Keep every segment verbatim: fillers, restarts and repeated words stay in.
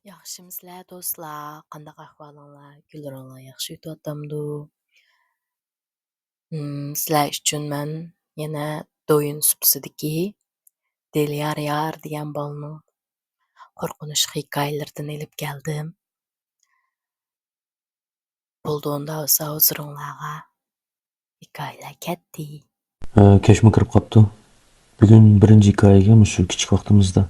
ياخشىمۇسىلەر دوستلار؟ قانداق ئەھۋالىڭلار؟ كۈنلىرىڭلار ياخشى ئۆتۈۋاتامدۇ؟ ھىم، سىلەر ئۈچۈن مەن يەنە دويۇن سۇپىسىدىكى دىليار يار دېگەن بالىنىڭ قورقۇنچ ھېكايىلىرىدىن ئېلىپ كەلدىم. بولدى ئۇندا بولسا ھۇزۇرۇڭلارغا ھېكايىلەر كەتتى. ئە، كەچمۇ كىرىپ قاپتۇ. بۈگۈن بىرىنچى ھېكايىگە مۇشۇ كىچىك ۋاقتىمىزدا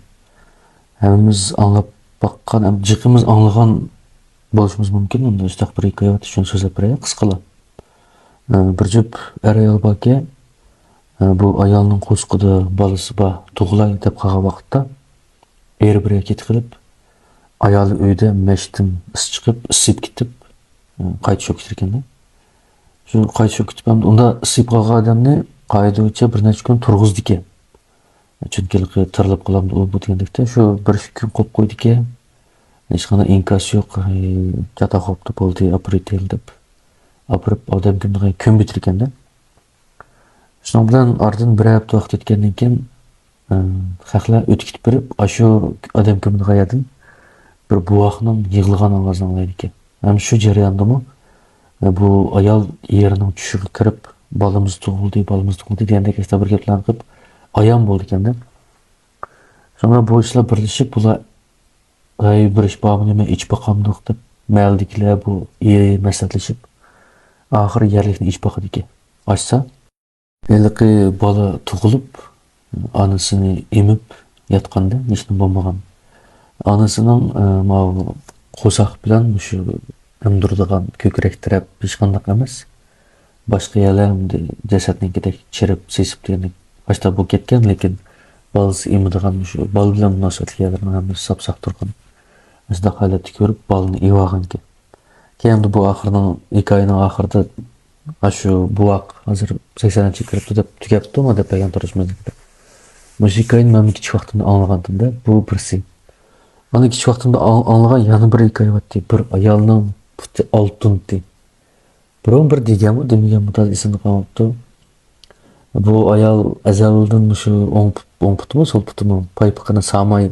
ھەممىمىز ئاڭلاپ باققان، ھەم جىقىمىز ئاڭلىغان بولۇشىمىز مۇمكىن. ئۇندا شۇنداق بىر ھېكايە بار، شۇنى سۆزلەپ بېرەي قىسقىلا. ئە، بىر جۈپ ئەر ئايال باركەن، ئە، بۇ ئايالنىڭ قورسىقىدا بالىسى بار، تۇغۇلاي دەپ قالغان ۋاقىتتا، ئېرى بىر يەرگە كېتىپ قېلىپ، ئايالى ئۆيدە مەشتىن ئىس چىقىپ، ئىسسىپ كېتىپ، قايتا شۇ كېتىدىكەن-دە. شۇ قايتا شۇ كېتىپ، ئەمدى ئۇندا ئىسسىپ قالغان ئادەمنى قائىدە بويىچە بىر نەچچە كۈن تۇرغۇزىدىكەن. چۈنكى ھېلىقى تىرىلىپ قالامدۇ ئۇ بۇ دېگەندەكتە، شۇ بىر ئىككى كۈن قويۇپ قويىدىكەن. ھېچقانداق ئىنكاس يوق، چاتاق بوپتۇ، بولدى، ئاپىرىۋېتەيلى دەپ ئاپىرىپ، ئادەم كۆمىدىغان كۆمۈۋېتىدىكەن-دە. شۇنىڭ بىلەن ئارىدىن بىر ھەپتە ۋاقىت ئۆتكەندىن كېيىن، ئە، خەقلەر ئۆتۈپ كېتىپ بېرىپ، ئاشۇ ئادەم كۆمىدىغان يەردىن بىر بوۋاقنىڭ يىغلىغان ئاۋازىنى ئاڭلايدىكەن. ھەم شۇ جەرياندىمۇ، ئە، بۇ ئايال ئېرىنىڭ چۈشىگە كىرىپ، «بالىمىز تۇغۇلدى، بالىمىز تۇغۇلدى» دېگەندەك ئەستا بىر گەپلەرنى قىلىپ، ئايان بولىدىكەن-دە. شۇڭا بۇ ئىشلار بىرلىشىپ، بۇلار، «ھەي، بىر ئىش بارمۇ نېمە، ئېچىپ باقامدۇق؟» دەپ، مەھەللىدىكىلەر بۇ ئېرى مەسلىھەتلىشىپ، ئاخىرى يەرلىكنى ئېچىپ باقىدىكەن. ئاچسا، ھېلىقى بالا تۇغۇلۇپ، ئانىسىنى ئېمىپ ياتقاندا، ھېچنېمە بولمىغان. ئانىسىنىڭ، ئە، ماۋۇ قورساق بىلەن مۇشۇ ئەمدۈرىدىغان كۆكرەك تەرەپ ھېچقانداق ئەمەس. باشقا يەرلەر ئەمدى جەسەتنىڭكىدەك چىرىپ، سېسىپ دېگەندەك ئاشتا بولۇپ كەتكەن، لېكىن بالىسى ئېمىدىغان مۇشۇ بالا بىلەن مۇناسىۋەتلىك يەرلەرنىڭ ھەممىسى ساپساق تۇرغان. مۇشۇنداق ھالەتتە كۆرۈپ، بالىنى ئېۋالغانىكەن. كېيىن ئەمدى بۇ ئاخىرىنىڭ، ھېكايىنىڭ ئاخىرىدا، «ئاشۇ بوۋاق ھازىر سەكسەنىنچى كىرىپتۇ» دەپ تۈگەپتۇ، ما دەپ بەرگەن تۇرۇش مەنزىلىدە. مۇشۇ ھېكايىنى مەن كىچىك ۋاقتىمدا ئاڭلىغانتىم-دە، بۇ بىرسى. ئاندىن كىچىك ۋاقتىمدا ئاڭ-، ئاڭلىغان يەنە بىر ھېكايە بارتتى. بىر ئايالنىڭ پۇتى ئالتۇنتى. بۇرۇن بىر دېگەنمۇ، دېمىگەنمۇ، تازا ئېسىمدە قالماپتۇ. بۇ ئايال ئەزەلدىن مۇشۇ ئوڭ پۇت-، ئوڭ پۇتىمۇ، سول پۇتىمۇ، پايپىقىنى ساماي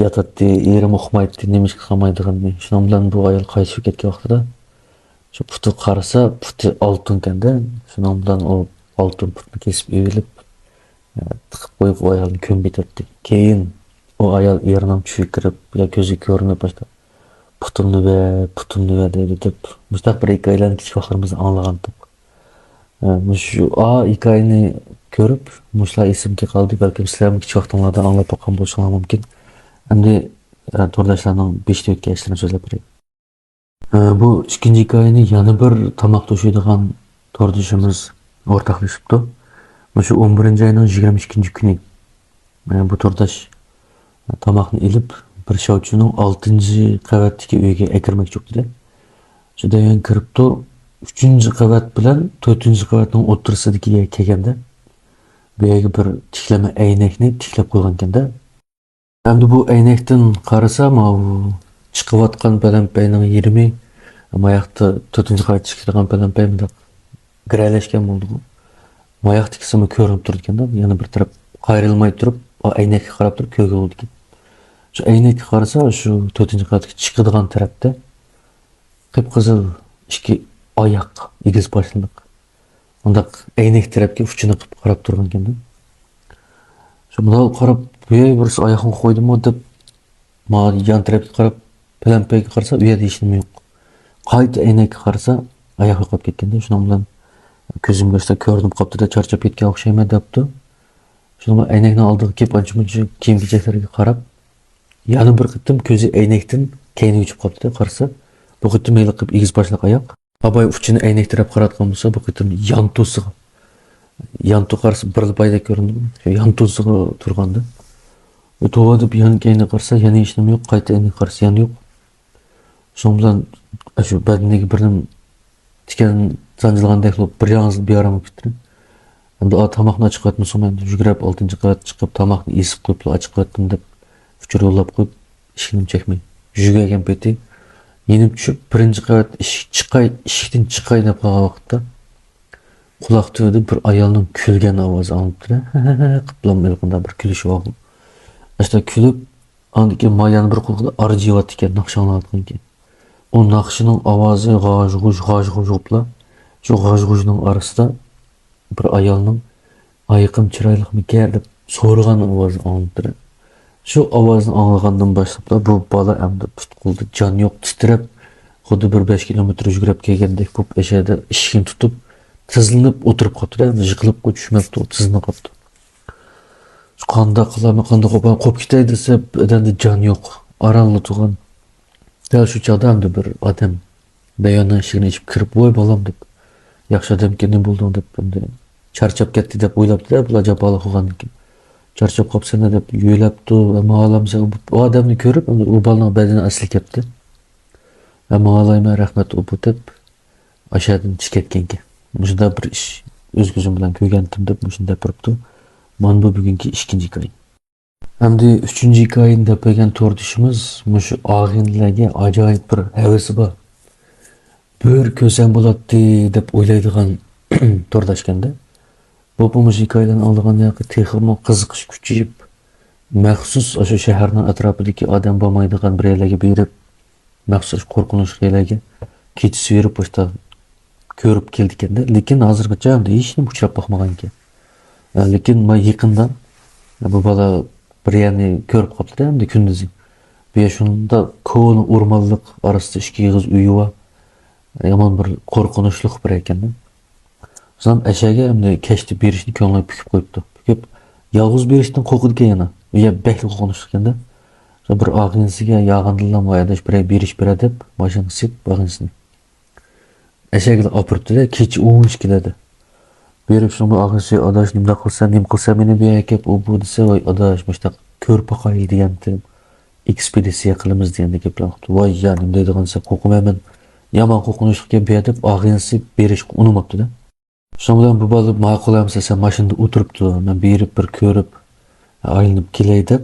ياتاتتى، ئېرىمۇ ئۇقمايتتى، نېمىشقا سامايدىغىنىنى. شۇنىڭ بىلەن بۇ ئايال قايتىپ كەتكەن ۋاقتىدا، شۇ پۇتىغا قارىسا، پۇتى ئالتۇنكەن-دە، شۇنىڭ بىلەن ئۇ ئالتۇن پۇتنى كېسىپ ئېلىپ، تىقىپ قويۇپ، ئۇ ئايالنى كۆمۈپ كېتەتتى. كېيىن ئۇ ئايال ئېرىنىڭ چۈشىگە كىرىپ، يا كۆزىگە كۆرۈنۈپ باشلاپ، «پۇتۇمنى بەر، پۇتۇمنى بەر» دەيدۇ دەپ، مۇشۇنداق بىر ھېكايىلەرنى كىچىك ۋاقىتلىرىمىزدا ئاڭلىغانتۇق. ئە، مۇشۇ، ئا، ھېكايىنى كۆرۈپ، مۇشۇلار ئېسىمگە قالدى. بەلكىم سىلەرمۇ كىچىك ۋاقتىڭلاردا ئاڭلاپ باققان بولۇشۇڭلار مۇمكىن. ئەمدى، ئە، تورداشلارنىڭ بېشىدا ئۆتكەن ئىشلىرىنى سۆزلەپ بېرەي. ئە، بۇ ئىككىنچى ھېكايىنى يەنە بىر تاماق توشۇيدىغان توردىشىمىز ئورتاقلىشىپتۇ. مۇشۇ ئون بىرىنچى ئاينىڭ يىگىرمە ئىككىنچى كۈنى، ئە، بۇ تورداش تاماقنى ئېلىپ، بىر شاۋچىنىڭ ئالتىنچى قەۋەتتىكى ئۆيگە ئەكىرمەكچى بوپتۇ-دە. شۇ دەيۋەن كىرىپتۇ، ئۈچىنچى قەۋەت بىلەن تۆتىنچى قەۋەتنىڭ ئوتتۇرىسىدىكى يەرگە كەلگەندە، بۇ يەرگە بىر تىكلەمە ئەينەكنى تىكلەپ قويغانىكەن-دە. ئەمدى بۇ ئەينەكتىن قارىسا، ماۋۇ چىقىۋاتقان پەلەمپەينىڭ يېرىمى، ماياقتا تۆتىنچى قەۋەتكە چىقىدىغان پەلەمپەي مۇنداق گىرەلەشكەن بولىدىغۇ. ماياقتىكىسىمۇ كۆرۈنۈپ تۇرىدىكەن-دە، يەنە بىر تەرەپ قايرىلماي تۇرۇپ، ئەينەككە قاراپ تۇرۇپ كۆرگىلى بولىدىكەن. شۇ ئەينەككە قارىسا، شۇ تۆتىنچى قەۋەتكە چىقىدىغان تەرەپتە قىپقىزىل ئىككى ئاياق، ئېگىز باشلىق، مۇنداق ئەينەك تەرەپكە ئۇچىنى قىلىپ قاراپ تۇرغانىكەن-دە. شۇ مۇنداق قاراپ، «ھەي، بىرسى ئاياغىنى قويدىمۇ؟» دەپ، ماڭا يان تەرەپكە قاراپ، پەلەمپەيگە قارىسا، ئۇ يەردە ھېچنېمە يوق. قايتا ئەينەككە قارىسا، ئاياق يوقاپ كەتكەندە، شۇنىڭ بىلەن «كۆزۈمگە شۇنداق كۆرۈنۈپ قاپتۇ-دە، چارچاپ كەتكەن ئوخشايمەن» دەپتۇ. شۇنىڭ بىلەن ئەينەكنىڭ ئالدىغا كېلىپ، ئانچە-مۇنچە كىيىم-كېچەكلەرگە قاراپ، يەنە بىر قېتىم كۆزى ئەينەكتىن كەينىگە ئۆچۈپ قاپتۇ-دە، قارىسا، بۇ قېتىم ھېلىقى ئېگىز باشلىق ئاياق. ئاباي ئۇچىنى ئەينەك تەرەپ قاراتقان بولسا، بۇ قېتىم يانتۇسىغا، يانتۇ قارىسا بىرلا پايدا كۆرۈندى. شۇ يانتۇسىغا تۇرغاندا. توۋا دەپ يان كەينىگە قارىسا، يەنە ھېچنېمە يوق. قايتا ئەينەككە قارىسا، يەنە يوق. شۇنىڭ بىلەن شۇ بەدىنىگە بىر نېمە تىكەن سانجىلغاندەك بولۇپ، بىر يالغۇز بىئارام بولۇپ كەتتى. ئەمدى، «ئا، تاماقنى ئاچىقىۋەتمىسۇن، مەن يۈگۈرۈپ ئالتىنچى قەۋەتكە چىقىپ، تاماقنى ئېسىپ قويۇپلا ئاچىقىۋەتتىم» دەپ ئۇچۇر يوللاپ قويۇپ، ئىشىكنى چەكمەي يۈگۈرگەن پېتى، يېنىپ چۈشۈپ، بىرىنچى قەۋەت ئىشىك چىقاي، ئىشىكتىن چىقاي دەپ قالغان ۋاقىتتا، قۇلاق تۈۋىدە بىر ئايالنىڭ كۈلگەن ئاۋازى ئاڭلىنىپتۇ-دە. قىپلام ھېلىقىنداق بىر كۈلۈشى بار. ئاشۇنداق كۈلۈپ، ئاندىن كېيىن ما يەنە بىر قۇلىقىدا ئارجىيىۋاتىدىكەن، ناخشا ئاڭلاۋاتقانىكەن. ئۇ ناخشىنىڭ ئاۋازى غاژ-غۇژ، غاژ-غۇژ بولۇپلا، شۇ غاژ-غۇژنىڭ ئارىسىدا بىر ئايالنىڭ «ئايىقىم چىرايلىقمىكەن؟» دەپ سورىغان ئاۋازى ئاڭلىنىپتۇ. شۇ ئاۋازنى ئاڭلىغاندىن باشلاپلا بۇ بالا ئەمدى پۇت-قولىدا جان يوق، تىترەپ، خۇددى بىر بەش كىلومېتىر يۈگۈرۈپ كەلگەندەك بولۇپ، ئەشەدە ئىشىكىنى تۇتۇپ، تىزلىنىپ ئولتۇرۇپ قاپتۇ-دە، يىقىلىپقۇ چۈشمەپتۇ، تىزلىنىپ قاپتۇ. قانداق قىلامەن، قانداق قىلىمەن، قوپۇپ كېتەي دېسە، بەدەندە جان يوق، ئارانلا تۇرغان. دەل شۇ چاغدا ئەمدى بىر ئادەم بەياننىڭ ئىشىكىنى ئېچىپ كىرىپ، «ۋاي بالام» دەپ، «ياخشى ئادەمكەن، نېمە بولدۇڭ؟» دەپ، ئەمدى «چارچاپ كەتتى» دەپ ئويلاپتۇ-دە، بۇلار جاپالىق قىلغاندىكىن. «چارچاپ قاپسەن» دەپ يۆلەپتۇ. ئەمما ھالامسەن ئۇ ئادەمنى كۆرۈپ، ئەمدى ئۇ بالىنىڭ بەدىنى ئەسلى كەپتۇ. «ئەمما ھالايمەن، رەھمەت ئۇ بۇ» دەپ، ئاشەدىن چىقىپ كەتكەنكەن. «مۇشۇنداق بىر ئىش ئۆز كۆزۈم بىلەن كۆرگەنتىم» دەپ مۇشۇنداق دەپ بېرىپتۇ. مانا بۇ بۈگۈنكى ئىككىنچى ھېكايە. ئەمدى ئۈچىنچى ھېكايىنى دەپ بەرگەن توردىشىمىز مۇشۇ ئاغىنىلەرگە ئاجايىپ بىر ھەۋىسى بار. «بۆرە كۆرسەم بولاتتى» دەپ ئويلايدىغان تورداشكەندە. بولۇپمۇ مۇشۇ ھېكايىلەرنى ئاڭلىغاندىن كېيىن تېخىمۇ قىزىقىش كۈچىيىپ، مەخسۇس ئاشۇ شەھەرنىڭ ئەتراپىدىكى ئادەم بارمايدىغان بىر يەرلەرگە بېرىپ، مەخسۇس قورقۇنچلۇق يەرلەرگە كېچىسى يۈرۈپ، باشتا كۆرۈپ كېلىدىكەن-دە. لېكىن ھازىرغىچە ئەمدى ھېچنېمە ئۇچراپ باقمىغانىكەن. لېكىن مانا يېقىندا بۇ بالا بىر يەرنى كۆرۈپ قاپتۇ-دە، ئەمدى كۈندۈزى. بۇ يەر شۇنداق كونا ئورمانلىق ئارىسىدا ئىككى ئېغىز ئۆيى بار. يامان بىر قورقۇنچلۇق بىر ئىكەن. سالام ئەشەگە ئەمدى كەچتە بېرىشنى كۆڭلىگە پۈكۈپ قويۇپتۇ. پۈكۈپ، يالغۇز بېرىشتىن قورقىدىكەن يەنە. يا بەكلا قورقۇنچلۇقكەن-دە. بىر ئاغىنىسىگە ياغىندىلا ما ئاداش بىرەر بېرىش بېرە دەپ ماشىنىغا سېلىپ ئاغىنىسىنى. ئەشەگىلا ئاپىرىپتۇ-دە، كېچە ئون ئىككىلەردە. بېرىپ شۇنىڭ ئاغىنىسى، «ئاداش، نېمىنداق قىلسا، نېمە قىلسا مېنى بۇ يەرگە ئەكەپ، ئۇ بۇ» دېسە، «ۋاي ئاداش، مۇشتاق كۆرۈپ باقاي دېگەنتىم. ئېكسپېدىتسىيە قىلىمىز» دېگەندەك گەپلەرنى قىپتۇ. «ۋاي يا، نېمە دەيدىغانسەن، قورقىمەن مەن. يامان قورقۇنچلۇقكەن بۇ يەر» دەپ ئاغىنىسى بېرىشقا ئۇنىماپتۇ-دە. شۇنىڭ بىلەن بۇ بالا، «ماقۇل ئەمىسە، سەن ماشىنىدا ئولتۇرۇپتۇر، مەن بېرىپ بىر كۆرۈپ، ئايلىنىپ كېلەي» دەپ،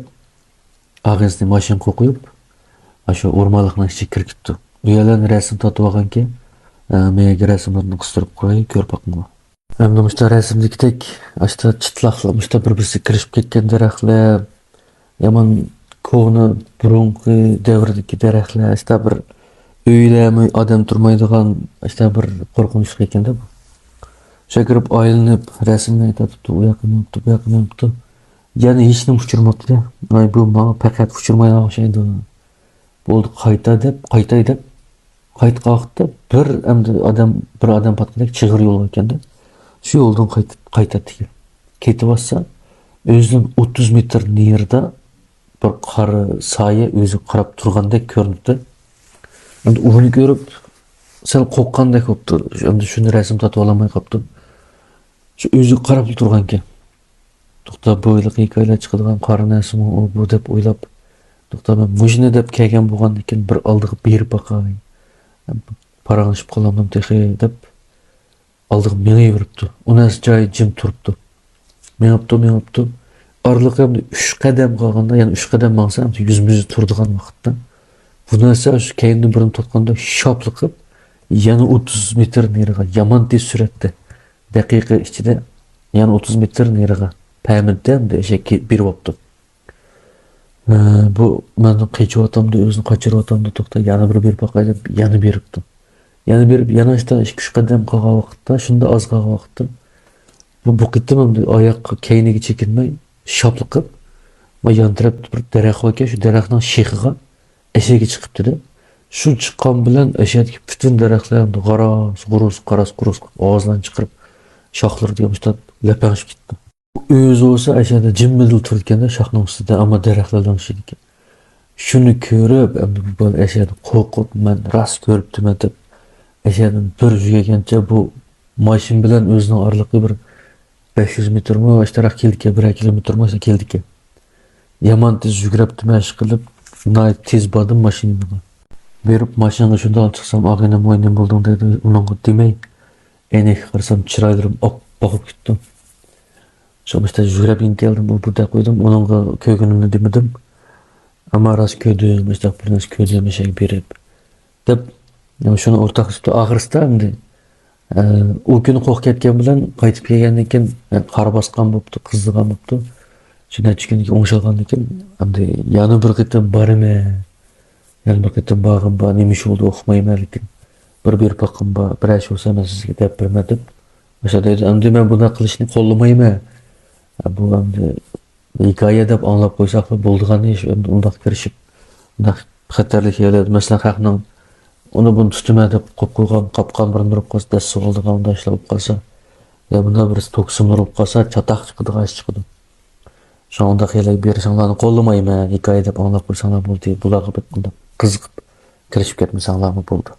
ئاغىنىسىنى ماشىنىغا قويۇپ، ئاشۇ ئورمانلىقنىڭ ئىچىگە كىرىپ كېتىپتۇ. ئۇ يەرلەرنى رەسىم تارتىۋالغانكەن، ئە، مەن يەرگە رەسىملىرىنى قىستۇرۇپ قوياي، كۆرۈپ باقىڭلار. ئەمدى مۇشتا رەسىمدىكىدەك، ئاشتا چىتلاقلار، مۇشتا بىر-بىرسىگە كىرىشىپ كەتكەن دەرەخلەر، يامان كونا، بۇرۇنقى دەۋردىكى دەرەخلەر، ئاشتا بىر ئۆيلەرمۇ، ئادەم تۇرمايدىغان، ئاشتا بىر قورقۇنچلۇق ئىكەن-دە بۇ. شۇ كىرىپ ئايلىنىپ، رەسىمنى تارتىپتۇ، ئۇ ياققا مېڭىپتۇ، بۇ ياققا مېڭىپتۇ. يەنە ھېچنېمە ئۇچرىماپتۇ. «ۋاي، بۇ ماڭا پەقەت ئۇچرىمايدىغان ئوخشايدۇ. بولدى، قايتا» دەپ، قايتاي دەپ، قايتقان ۋاقىتتا بىر ئەمدى ئادەم، بىر ئادەم پاتقاندەك چىغىر يول بار ئىكەن-دە. شۇ يولدىن قايتىپ، قايتاتتى. كېتىۋاتسا، ئۆزىدىن ئوتتۇز مېتىر نېرىدا بىر قارا سايە ئۆزىگە قاراپ تۇرغاندەك كۆرۈنۈپتۇ. ئەمدى ئۇنى كۆرۈپ، سەل قورققاندەك بوپتۇ. ئەمدى شۇنى رەسىم تارتىۋالالماي قاپتۇ. شۇ ئۆزىگە قاراپلا تۇرغانىكەن. «توختا، بۇ ھېلىقى ھېكايىلەر چىقىدىغان قارا نەرسىمۇ ئۇ، بۇ» دەپ ئويلاپ، «توختا، مەن مۇشۇنى» دەپ كەلگەن بولغاندىكىن بىر ئالدىغا بېرىپ باقاي. پاراڭلىشىپ قالامدىم تېخى دەپ ئالدىغا مېڭىۋېرىپتۇ. ئۇ نەرسە جايىدا جىم تۇرۇپتۇ. مېڭىپتۇ، مېڭىپتۇ. ئارىلىقى ئەمدى ئۈچ قەدەم قالغاندا، يەنە ئۈچ قەدەم ماڭسا، ئەمدى يۈزمۇ يۈز تۇرىدىغان ۋاقىتتا، بۇ نەرسە شۇ كەينىدىن بىرنى تۇتقاندا شاپلىقىپ، يەنە ئوتتۇز مېتىر نېرىغا، يامان تېز سۈرئەتتە، دەقىقە ئىچىدە يەنە ئوتتۇز مېتىر نېرىغا پەمىدە ئەمدى ئەشەگە بېرىۋاپتۇ. ھە، بۇ مەندىن قېچىۋاتامدۇ، ئۆزىنى قاچۇرۇۋاتامدۇ، توختا، يەنە بىر بېرىپ باقاي دەپ يەنە بېرىپتۇ. يەنە بېرىپ، يەنە ئاشتا ئىككى-ئۈچ قەدەم قالغان ۋاقىتتا، شۇنداق ئاز قالغان ۋاقىتتا، بۇ، بۇ قېتىم ئەمدى ئاياققا، كەينىگە چېكىنمەي، شاپلىقىپ، ما يان تەرەپتە بىر دەرەخ باركەن، شۇ دەرەخنىڭ شېخىغا ئەشەگە چىقىپتۇ-دە. شۇ چىققان بىلەن ئەشەدىكى پۈتۈن دەرەخلەر ئەمدى غاراس-غۇرۇس، غاراس-غۇرۇس قىلىپ ئاۋازلارنى چىقىرىپ، شاخلىرى دېگەن مۇشۇنداق لەپەڭشىپ كېتىپتۇ. ئۆزى بولسا ئەشەدە جىممىدىلا تۇرىدىكەن-دە، شاخنىڭ ئۈستىدە، ئەمما دەرەخلەر لىڭشىيدىكەن. شۇنى كۆرۈپ، ئەمدى بۇ بالا ئەشەدە قورقۇپ، «مەن راست كۆرۈپتىمەن» دەپ، ئەشەدىن بىر يۈگۈرگەنچە بۇ ماشىنا بىلەن ئۆزىنىڭ ئارىلىقى بىر بەش يۈز مېتىرمۇ ئاشتاراق كېلىدىكەن، بىرەر كىلومېتىرمۇ ئاشتا كېلىدىكەن. يامان تېز يۈگۈرۈپتىمەن، ئىشقىلىپ، ناھايىتى تېز باردىم ماشىنا يېنىغا. بېرىپ ماشىنىغا شۇنداق چىقسام، «ئاغىنەم، ۋاي، نېمە بولدۇڭ؟» دەيدۇ. ئۇنىڭغا دېمەي، ئەينەككە قارىسام، چىرايلىرىم ئاپئاق بولۇپ كېتىپتۇ. شۇ مۇشتا يۈگۈرۈپ يېنىپ كەلدىم، ئۇ بۇ دەپ قويدۇم، ئۇنىڭغا كۆرگىنىمنى دېمىدىم. «ئەمما راست كۆردۈم، مۇشتاق بىر نەرسە كۆردۈم، مەشەگە بېرىپ» دەپ، شۇنى ئورتاقلىشىپتۇ. ئاخىرسىدا ئەمدى، ئە، ئۇ كۈنى قورقۇپ كەتكەن بىلەن قايتىپ كەلگەندىن كېيىن، ئە، قارا باسقان بوپتۇ، قىزىغان بوپتۇ. شۇ نەچچە كۈندىن كېيىن ئوڭشالغاندىن كېيىن، ئەمدى يەنە بىر قېتىم بارىمەن. يەنە بىر قېتىم بارغىم بار، نېمە ئىش بولدى ئۇقمايمەن، لېكىن بىر بېرىپ باققۇم بار، بىرەر ئىش بولسا مەن سىزگە دەپ بېرىمەن دەپ. مۇشۇ دەيدۇ، ئەمدى مەن بۇنداق قىلىشنى قوللىمايمەن. بۇ ئەمدى ھېكايە دەپ ئاڭلاپ قويساقلا بولىدىغان ئىش، ئەمدى ئۇنداق كىرىشىپ، ئۇنداق خەتەرلىك يەرلەردە، مەسىلەن، خەقنىڭ ئۇنى بۇنى تۇتىمەن دەپ قويۇپ قويغان قاپقان بىرنى ئۇرۇپ قالسا، دەس سوغۇلىدىغان ئۇنداق ئىشلار بولۇپ قالسا، يا بۇنداق بىرسى توك سىملىرى بولۇپ قالسا، چاتاق چىقىدىغان ئىش چىقىدۇ. شۇڭا ئۇنداق يەرلەرگە بېرىشىڭلارنى قوللىمايمەن، ھېكايە دەپ ئاڭلاپ قويساڭلار بولدى، بۇلارغا بەك ئۇنداق قىزىقىپ كىرىشىپ كەتمىسەڭلارمۇ بولىدۇ.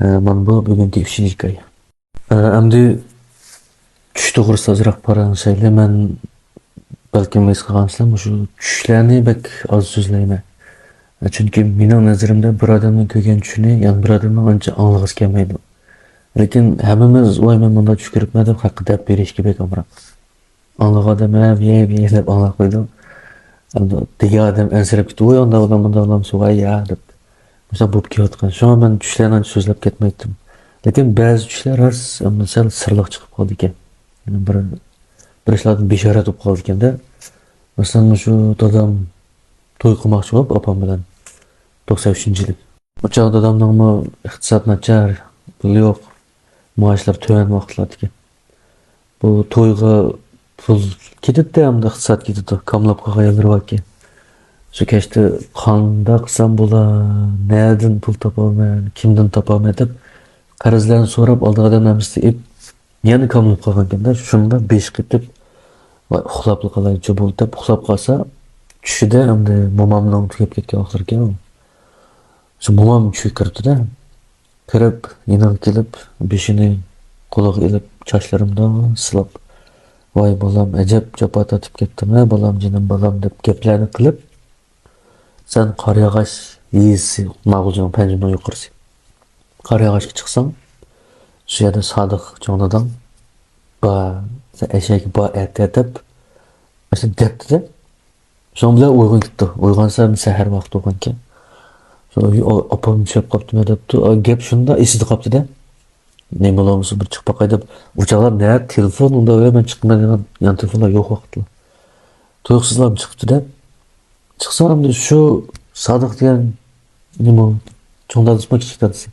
ئە، مانا بۇ بۈگۈنكى ئۈچىنچى ھېكايە. ئە، ئەمدى چۈش توغرىسىدا ئازراق پاراڭلىشايلى. مەن بەلكىم ھېس قىلغانسىلەر، مۇشۇ چۈشلەرنى بەك ئاز سۆزلەيمەن. ئە، چۈنكى مېنىڭ نەزىرىمدە بىر ئادەمنىڭ كۆرگەن چۈشىنى يەنە بىر ئادەمنىڭ ئانچە ئاڭلىغۇسى كەلمەيدۇ. لېكىن ھەممىمىز، ۋاي، مەن مۇنداق چۈش كۆرۈپمەن دەپ ھەققە دەپ بېرىشكە بەك ئامراق. ئاڭلىغان ئادەم، ھە، ۋىي، ۋىي دەپ ئاڭلاپ قويىدۇ. ئەمدى دېگەن ئادەم ئەنسىرەپ كېتىدۇ، ۋاي، ئانداق ئادەم، مۇنداق ئادەم، ۋاي، يا، دەپ. مۇشۇنداق بولۇپ كېلىۋاتقان. شۇڭا مەن چۈشلەرنى ئانچە سۆزلەپ كەتمەيتتىم. لېكىن بەزى چۈشلەر راست، ئەمدى سەل سىرلىق چىقىپ قالىدىكەن. بىر، بىر ئىشلاردىن بېشارەت بولۇپ قالىدىكەن-دە. مەسىلەن، مۇشۇ دادام توي قىلماقچى بولۇپ، ئاپام بىلەن توقسان ئۈچىنچى يىلى. ئۇ چاغ دادامنىڭمۇ ئىقتىساد ناچار، پۇل يوق، مائاشلار تۆۋەن ۋاقىتلاردىكى. بۇ تويغا پۇل كېتىدىدە، ئەمدى ئىقتىساد كېتىدۇ، كاملاپ قالغان يەرلىرى باركەن. شۇ كەچتە قانداق قىلسام بولا، نەدىن پۇل تاپامەن، كىمدىن تاپامەن دەپ قەرزلەرنى سوراپ، ئالدىغا ئادەم ھەممىسىنى ئېلىپ، يەنە كاملاپ قالغانكەن-دە، شۇندا بېشى قېتىپ، ۋاي، ئۇخلاپلا قالايچۇ بولدى دەپ ئۇخلاپ قالسا، چۈشىدە ئەمدى مومامنىڭ تۈگەپ كەتكەن ۋاقىتلىرىكەن. شۇ مومام چۈشىگە كىرىپتۇ-دە. كىرىپ، يېنىغا كېلىپ، بېشىنى قولىغا ئېلىپ، چاچلىرىمدا سىلاپ، ۋاي بالام، ئەجەب جاپا تارتىپ كەتتىڭ ھە بالام، جېنىم بالام دەپ گەپلەرنى قىلىپ، سەن قارىياغاچ يېزىسى، ماغۇلجىنىڭ پەنجىمنىڭ يۇقىرىسى. قارىياغاچقا چىقساڭ، شۇ يەردە سادىق چوڭ داداڭ بار، سەن ئەشەگە بار ئەتە دەپ، ئاشۇ دەپتۇ-دە. شۇنىڭ بىلەن ئويغىنىپ كېتىپتۇ. ئويغانسا سەھەر ۋاقتى بولغانىكەن. شۇ، ئاپام چۈشۈپ قاپتىمەن دەپتۇ. ئا، گەپ شۇنداق ئېسىدە قاپتۇ-دە. نېمە بولمىسا بىر چىقىپ باقاي دەپ. ئۇ چاغلار نە تېلېفون، ئۇنداق ئەمەس، مەن چىقىمەن دېگەن يان تېلېفونلار يوق ۋاقىتلا. تۇيۇقسىزلا چىقىپتۇ-دە. چىقسا ئەمدى شۇ سادىق دېگەن نېمە، چوڭ دادىسىمۇ كىچىك دادىسى.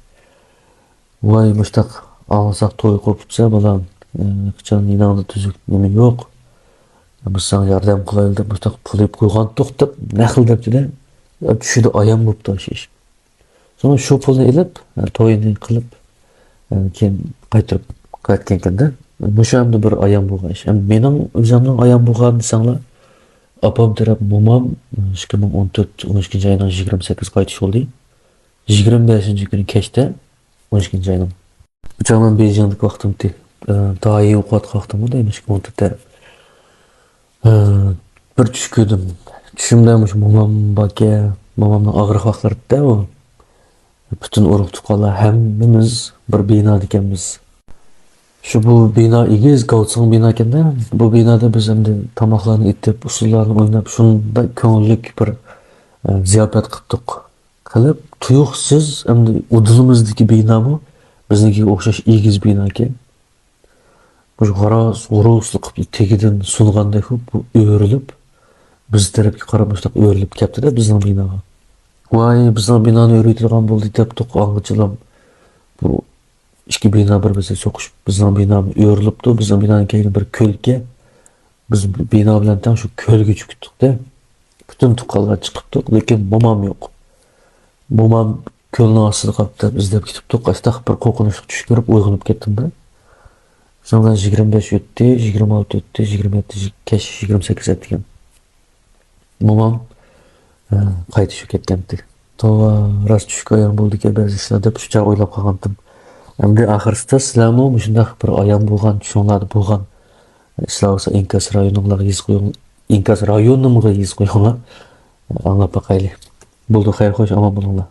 ۋاي، مۇشتاق ئاڭلىساق توي قوپۇپسەن بالام، ئى، قاچان يېنىڭدا تۈزۈك نېمە يوق. بىز ساڭا ياردەم قىلايلى دەپ مۇشتاق پۇل ئېلىپ قويغانتۇق دەپ نەقىل دەپتۇ-دە. چۈشىدە ئايان بوپتۇ شۇ ئىش. سوڭ شۇ پۇلنى ئېلىپ، توينى قىلىپ، كېيىن قايتۇرۇپ قايتقانكەن-دە. مۇشۇ ئەمدى بىر ئايان بولغان ئىش. ئەمدى مېنىڭ ئۆزۈمنىڭ ئايان بولغانى دېسەڭلار، ئاپام تەرەپ مومام ئىككى مىڭ ئون تۆت، ئون ئىككىنچى ئاينىڭ يىگىرمە سەككىز قايتىش بولدى. يىگىرمە بەشىنچى كۈنى كەچتە، ئون ئىككىنچى ئاينىڭ. ئۇ چاغ مەن بېيجىڭدىكى ۋاقتىمتى، ئى، دائىي ئوقۇۋاتقان ۋاقتىم بولدى، ئىككى مىڭ ئون تۆتتە. ئى، بىر چۈش كۆردۈم. چۈشۈمدە مۇشۇ مومام باركەن، مومامنىڭ ئاغرىق ۋاقىتلىرىدە ئۇ. پۈتۈن ئۇرۇق-تۇغقانلار ھەممىمىز بىر بىنادا ئىكەنمىز. شۇ بۇ بىنا ئېگىز، گاۋسىڭ بىنا ئىكەن-دە. بۇ بىنادا بىز ئەمدى تاماقلارنى ئېتىپ، ئۇسسۇللارنى ئويناپ، شۇنداق كۆڭۈللۈك بىر، ئە، زىياپەت قىپتۇق. قىلىپ، تۇيۇقسىز ئەمدى ئۇدۇلىمىزدىكى بىنامۇ بىزنىڭكىگە ئوخشاش ئېگىز بىنا ئىكەن. مۇشۇ غاراس-غۇرۇسلا قىپلا تېگىدىن سۇنغاندەك بۇ ئۆرۈلۈپ، بىز تەرەپكە قاراپ مۇشۇنداق ئۆرۈلۈپ كەپتۇ-دە بىزنىڭ بىناغا. ۋاي، بىزنىڭ بىنانى ئۆرۈيدىغان بولدى دەپتۇق ئاڭغىچىلام. بۇ ئىككى بىنا بىر-بىرسىگە سوقۇشۇپ، بىزنىڭ بىنامۇ ئۆرۈلۈپتۇ. بىزنىڭ بىنانىڭ كەينى بىر كۆلكە. بىز بىنا بىلەن تەڭ شۇ كۆلگە چۈشۈپ كەتتۇق-دە. پۈتۈن تۇغقانلار چىقىپتۇق، لېكىن مومام يوق. مومام كۆلنىڭ ئاستىدا قاپتۇ دەپ ئىزدەپ كېتىپتۇق. ئاشتاق بىر قورقۇنچلۇق چۈش كۆرۈپ ئويغىنىپ كەتتىم-دە. شۇنىڭ بىلەن يىگىرمە بەش ئۆتتى، يىگىرمە ئالتە ئۆتتى، يىگىرمە يەتتە، كەچ يىگىرمە سەككىز ئەتىگەن. مومام، ئە، قايتىشىپ كەتكەنتى. توۋا، راست چۈشكە ئايان بولدىكەن بەزى ئىشلار دەپ شۇ چاغ ئويلاپ قالغانتىم. ئەمدى ئاخىرسىدا سىلەرمۇ مۇشۇنداق بىر ئايان بولغان، چۈشۈڭلاردا بولغان ئىشلار بولسا ئىنكاس رايونۇڭلارغا يېزىپ قويۇڭ، ئىنكاس رايونۇمغا يېزىپ قويۇڭلار. ئاڭلاپ باقايلى. بولدى، خەير خوش، ئامان بولۇڭلار.